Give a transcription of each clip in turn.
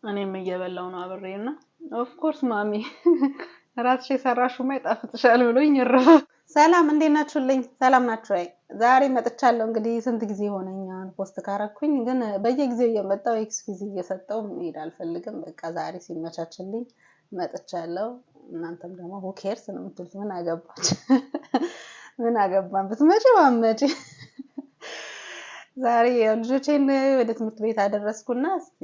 እኔም እየበላው ነው አብሬ እና of course mommy ራስሽ የሰራሽውማ ይጣፍጥሻል ብሎኝ እረፍ። ሰላም እንዴት ናችሁልኝ? ሰላም ናችሁ ወይ? ዛሬ መጥቻለሁ። እንግዲህ ስንት ጊዜ ሆነኝ አሁን post ካረኩኝ፣ ግን በየጊዜው እየመጣው excuse እየሰጠው መሄድ አልፈልግም። በቃ ዛሬ ሲመቻችልኝ መጥቻለሁ። እናንተም ደግሞ who cares ነው የምትሉት። ምን አገባች ምን አገባን ብትመጪ ባትመጪ። ዛሬ ልጆቼን ወደ ትምህርት ቤት አደረስኩና እስቲ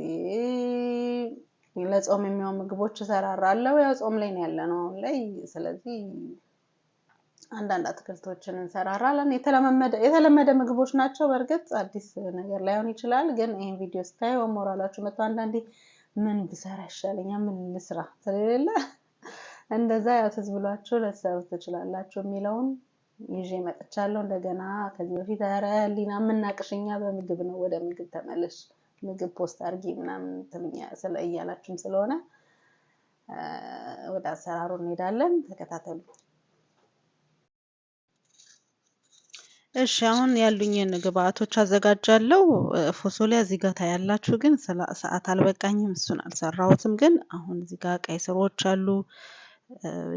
ለጾም የሚሆን ምግቦች እሰራራለሁ። ያው ጾም ላይ ነው ያለነው አሁን ላይ። ስለዚህ አንዳንድ አትክልቶችን እንሰራራለን። የተለመደ ምግቦች ናቸው። በእርግጥ አዲስ ነገር ላይሆን ይችላል። ግን ይህን ቪዲዮ ስታዩ ሞራላችሁ መጥቶ አንዳንዴ ምን ብሰራ ይሻለኛል፣ ምን ልስራ ስለሌለ እንደዛ ያው ትዝ ብሏችሁ ልትሰሩት ትችላላችሁ የሚለውን ይዤ መጥቻለሁ። እንደገና ከዚህ በፊት ኧረ ህሊና የምናቅሽ እኛ በምግብ ነው፣ ወደ ምግብ ተመለሽ፣ ምግብ post አድርጊ ምናምን ስለ እያላችሁም ስለሆነ ወደ አሰራሩ እንሄዳለን። ተከታተሉ። እሺ አሁን ያሉኝን ግብአቶች አዘጋጃለሁ። ፎሶሊያ እዚህ ጋር ታያላችሁ፣ ግን ሰዓት አልበቃኝም፣ እሱን አልሰራሁትም። ግን አሁን እዚህ ጋር ቀይ ስሮች አሉ፣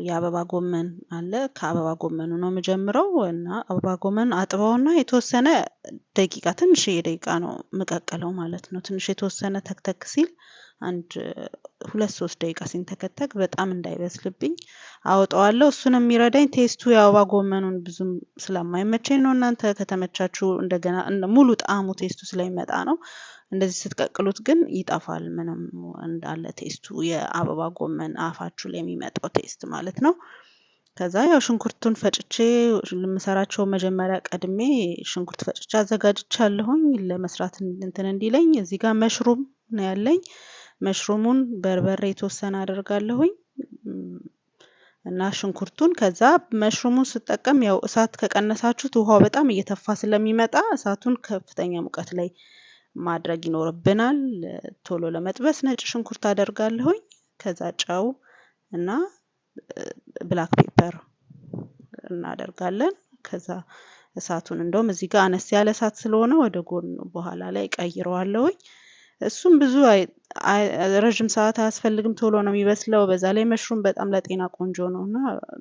የአበባ ጎመን አለ። ከአበባ ጎመኑ ነው የምጀምረው እና አበባ ጎመን አጥበውና የተወሰነ ደቂቃ ትንሽዬ ደቂቃ ነው የምቀቅለው ማለት ነው። ትንሽ የተወሰነ ተክተክ ሲል አንድ 2-3 ደቂቃ ሲንተከተክ በጣም እንዳይበስልብኝ አወጣዋለሁ። እሱን የሚረዳኝ taste ኡ የአበባ ጎመኑን ብዙም ስለማይመቸኝ ነው። እናንተ ከተመቻችሁ እንደገና ሙሉ ጣዕሙ taste ኡ ስለሚመጣ ነው። እንደዚህ ስትቀቅሉት ግን ይጠፋል፣ ምንም እንዳለ taste ኡ የአበባ ጎመን አፋችሁ ላይ የሚመጣው taste ማለት ነው። ከዛ ያው ሽንኩርቱን ፈጭቼ የምሰራቸው መጀመሪያ ቀድሜ ሽንኩርት ፈጭቼ አዘጋጅቻለሁኝ ለመስራት እንትን እንዲለኝ። እዚህ ጋር mushroom ነው ያለኝ። mushroom ኡን በርበሬ የተወሰነ አደርጋለሁኝ እና ሽንኩርቱን። ከዛ mushroom ኡን ስጠቀም ያው እሳት ከቀነሳችሁት ውሃው በጣም እየተፋ ስለሚመጣ እሳቱን ከፍተኛ ሙቀት ላይ ማድረግ ይኖርብናል። ቶሎ ለመጥበስ ነጭ ሽንኩርት አደርጋለሁኝ። ከዛ ጨው እና black pepper እናደርጋለን። ከዛ እሳቱን እንደውም እዚህ ጋር አነስ ያለ እሳት ስለሆነ ወደ ጎን በኋላ ላይ ቀይረዋለሁኝ። እሱም ብዙ ረዥም ሰዓት አያስፈልግም፣ ቶሎ ነው የሚበስለው። በዛ ላይ mushroom በጣም ለጤና ቆንጆ ነው እና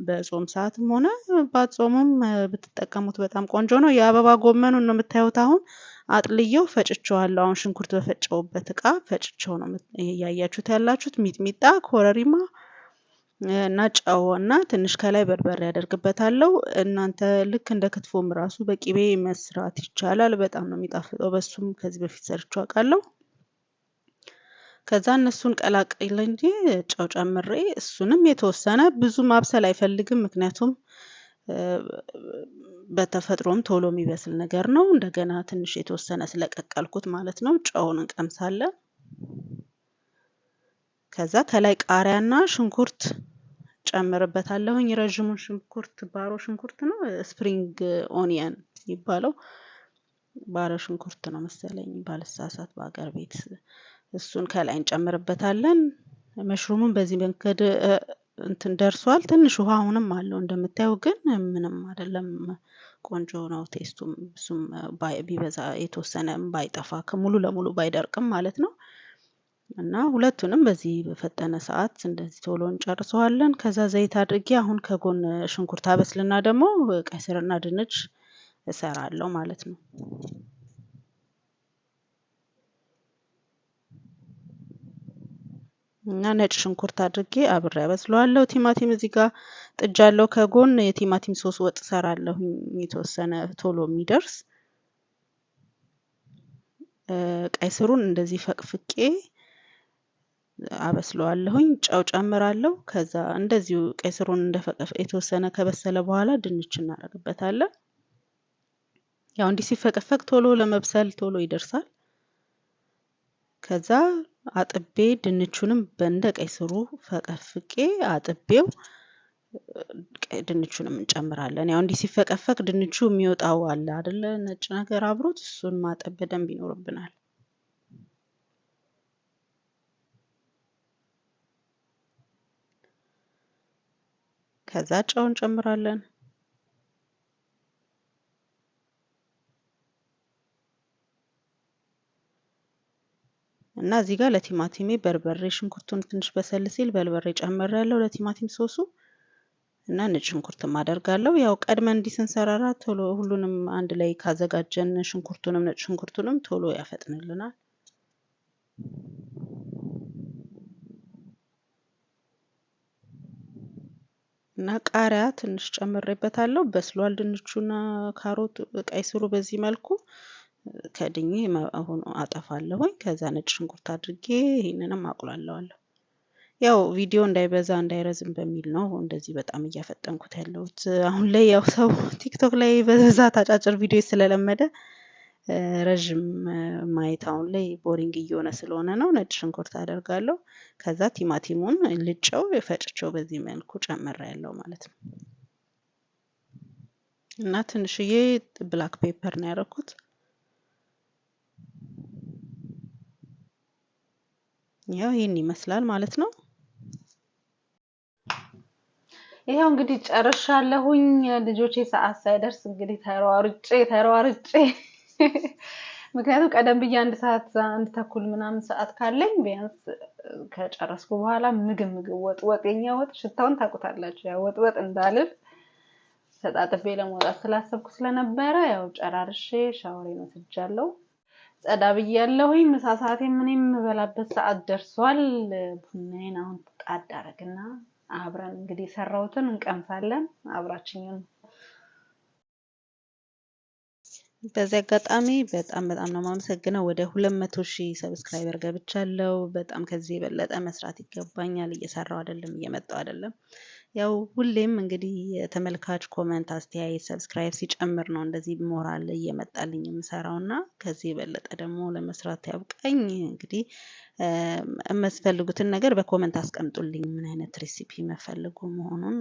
በጾም ሰዓትም ሆነ ባትጾሙም ብትጠቀሙት በጣም ቆንጆ ነው። የአበባ ጎመኑን ነው የምታዩት። አሁን አጥልየው ፈጭቸዋለሁ። አሁን ሽንኩርት በፈጨውበት እቃ ፈጭቸው ነው እያያችሁት ያላችሁት። ሚጥሚጣ፣ ኮረሪማ እና ጨው እና ትንሽ ከላይ በርበሬ ያደርግበታለሁ። እናንተ ልክ እንደ ክትፎም ራሱ በቂቤ መስራት ይቻላል። በጣም ነው የሚጣፍጠው። በሱም ከዚህ በፊት ሰርቼው አውቃለሁ። ከዛ እነሱን ቀላቅል እንጂ ጨው ጨምሬ እሱንም የተወሰነ ብዙ ማብሰል አይፈልግም። ምክንያቱም በተፈጥሮም ቶሎ የሚበስል ነገር ነው። እንደገና ትንሽ የተወሰነ ስለቀቀልኩት ማለት ነው። ጨውን እንቀምሳለን። ከዛ ከላይ ቃሪያና ሽንኩርት ጨምርበታለሁኝ። ረዥሙን ሽንኩርት ባሮ ሽንኩርት ነው፣ spring onion የሚባለው ባሮ ሽንኩርት ነው መሰለኝ ባልሳሳት፣ በአገር ቤት እሱን ከላይ እንጨምርበታለን። mushroom ኡን በዚህ መንገድ እንትን ደርሷል። ትንሽ ውሃ አሁንም አለው እንደምታየው፣ ግን ምንም አይደለም፣ ቆንጆ ነው taste ኡም። እሱም ቢበዛ የተወሰነ ባይጠፋ ሙሉ ለሙሉ ባይደርቅም ማለት ነው። እና ሁለቱንም በዚህ በፈጠነ ሰዓት እንደዚህ ቶሎ እንጨርሰዋለን። ከዛ ዘይት አድርጌ አሁን ከጎን ሽንኩርት አበስልና ደግሞ ቀይ ስርና ድንች እሰራለሁ ማለት ነው። እና ነጭ ሽንኩርት አድርጌ አብሬ አበስለዋለሁ። ቲማቲም እዚህ ጋር ጥጃለሁ ከጎን የቲማቲም ሶስ ወጥ እሰራለሁ የተወሰነ ቶሎ የሚደርስ። ቀይ ስሩን እንደዚህ ፈቅፍቄ አበስለዋለሁኝ። ጨው ጨምራለሁ። ከዛ እንደዚሁ ቀይ ስሩን እንደፈቀፈ የተወሰነ ከበሰለ በኋላ ድንች እናደርግበታለን። ያው እንዲህ ሲፈቀፈቅ ቶሎ ለመብሰል ቶሎ ይደርሳል። ከዛ አጥቤ ድንቹንም በእንደ ቀይ ስሩ ፈቀፍቄ አጥቤው ድንቹንም እንጨምራለን። ያው እንዲህ ሲፈቀፈቅ ድንቹ የሚወጣው አለ አይደለ ነጭ ነገር አብሮት፣ እሱን ማጠብ በደንብ ይኖርብናል። ከዛ ጨው እንጨምራለን። እና እዚህ ጋር ለቲማቲሜ በርበሬ ሽንኩርቱን ትንሽ በሰል ሲል በርበሬ ጨምሬያለሁ ለቲማቲም ሶሱ እና ነጭ ሽንኩርትም አደርጋለሁ። ያው ቀድመን እንዲህ ስንሰራራ ቶሎ ሁሉንም አንድ ላይ ካዘጋጀን ሽንኩርቱንም ነጭ ሽንኩርቱንም ቶሎ ያፈጥንልናል። እና ቃሪያ ትንሽ ጨምሬበታለሁ። በስሏል ድንቹና ካሮቱ ቀይ ስሩ በዚህ መልኩ ከድኜ አሁን አጠፋለሁኝ። ከዛ ነጭ ሽንኩርት አድርጌ ይሄንንም አቁላለዋለሁ። ያው ቪዲዮ እንዳይበዛ እንዳይረዝም በሚል ነው እንደዚህ በጣም እያፈጠንኩት ያለሁት። አሁን ላይ ያው ሰው ቲክቶክ ላይ በብዛት አጫጭር ቪዲዮ ስለለመደ ረዥም ማየት አሁን ላይ boring እየሆነ ስለሆነ ነው። ነጭ ሽንኩርት አደርጋለሁ። ከዛ ቲማቲሙን ልጨው ፈጭቸው በዚህ መልኩ ጨምሬያለሁ ማለት ነው። እና ትንሽዬ black pepper ነው ያደረኩት። ያው ይሄን ይመስላል ማለት ነው። ይሄው እንግዲህ ጨርሻለሁኝ። ልጆቼ ሰዓት ሳይደርስ እንግዲህ ተሯሩጬ ምክንያቱም ቀደም ብዬ 1 ሰዓት 1:30 ምናምን ሰዓት ካለኝ ቢያንስ ከጨረስኩ በኋላ ምግብ ወጥ ወጥ የኛ ወጥ ሽታውን ታውቁታላችሁ። ያው ወጥ ወጥ እንዳልል ተጣጥቤ ለመውጣት ስላሰብኩ ስለነበረ ያው ጨራርሼ ሻወሬን ወስጃለሁ። ጸዳ ብያለሁኝ። ምሳ ሰዓቴም እኔም የምበላበት ሰዓት ደርሷል። ቡናዬን አሁን ጣድ አደርግና አብረን እንግዲህ የሰራሁትን እንቀምሳለን። አብራችሁኝ። በዚህ አጋጣሚ በጣም በጣም ነው የማመሰግነው። ወደ 200,000 subscriber ገብቻለሁ። በጣም ከዚህ የበለጠ መስራት ይገባኛል። እየሰራሁ አይደለም፣ እየመጣሁ አይደለም። ያው ሁሌም እንግዲህ የተመልካች comment፣ አስተያየት፣ subscribe ሲጨምር ነው እንደዚህ ሞራል እየመጣልኝ የምሰራውና ከዚህ የበለጠ ደግሞ ለመስራት ያብቃኝ። እንግዲህ የምትፈልጉትን ነገር በ comment አስቀምጡልኝ፣ ምን አይነት recipe የምትፈልጉ መሆኑን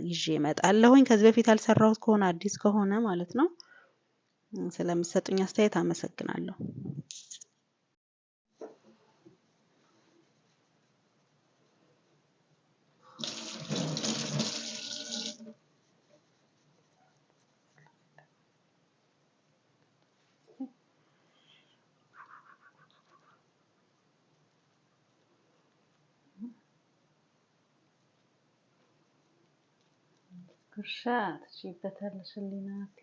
ይዤ እመጣለሁኝ። ከዚህ በፊት ያልሰራሁት ከሆነ አዲስ ከሆነ ማለት ነው። ስለምትሰጡኝ አስተያየት አመሰግናለሁ። ጉርሻ ትችይበታለሽ ህሊናቴ።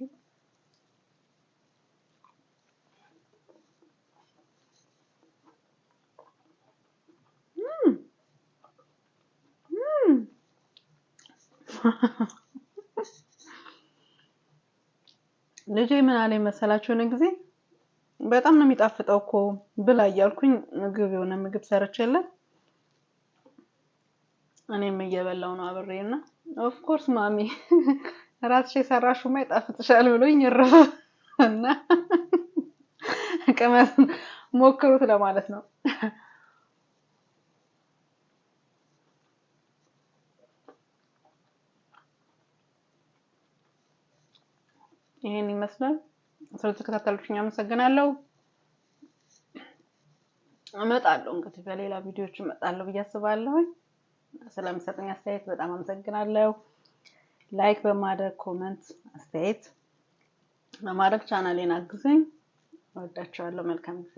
ልጄ ምን አለኝ መሰላችሁ? የሆነ ጊዜ በጣም ነው የሚጣፍጠው እኮ ብላ እያልኩኝ ምግብ የሆነ ምግብ ሰርቼለት እኔም እየበላው ነው አብሬ እና of course mommy ራስሽ የሰራሽውማ ይጣፍጥሻል ብሎኝ እረፍ እና ቅመስ ሞክሩት ለማለት ነው። ይሄን ይመስላል። ስለተከታተላችሁኝ አመሰግናለሁ። እመጣለሁ እንግዲህ በሌላ ቪዲዮዎች እመጣለሁ ብዬ አስባለሁ። ስለምሰጡኝ አስተያየት በጣም አመሰግናለሁ። like በማድረግ comment፣ አስተያየት በማድረግ ቻናሌን አግዙኝ። እወዳችኋለሁ። መልካም ጊዜ።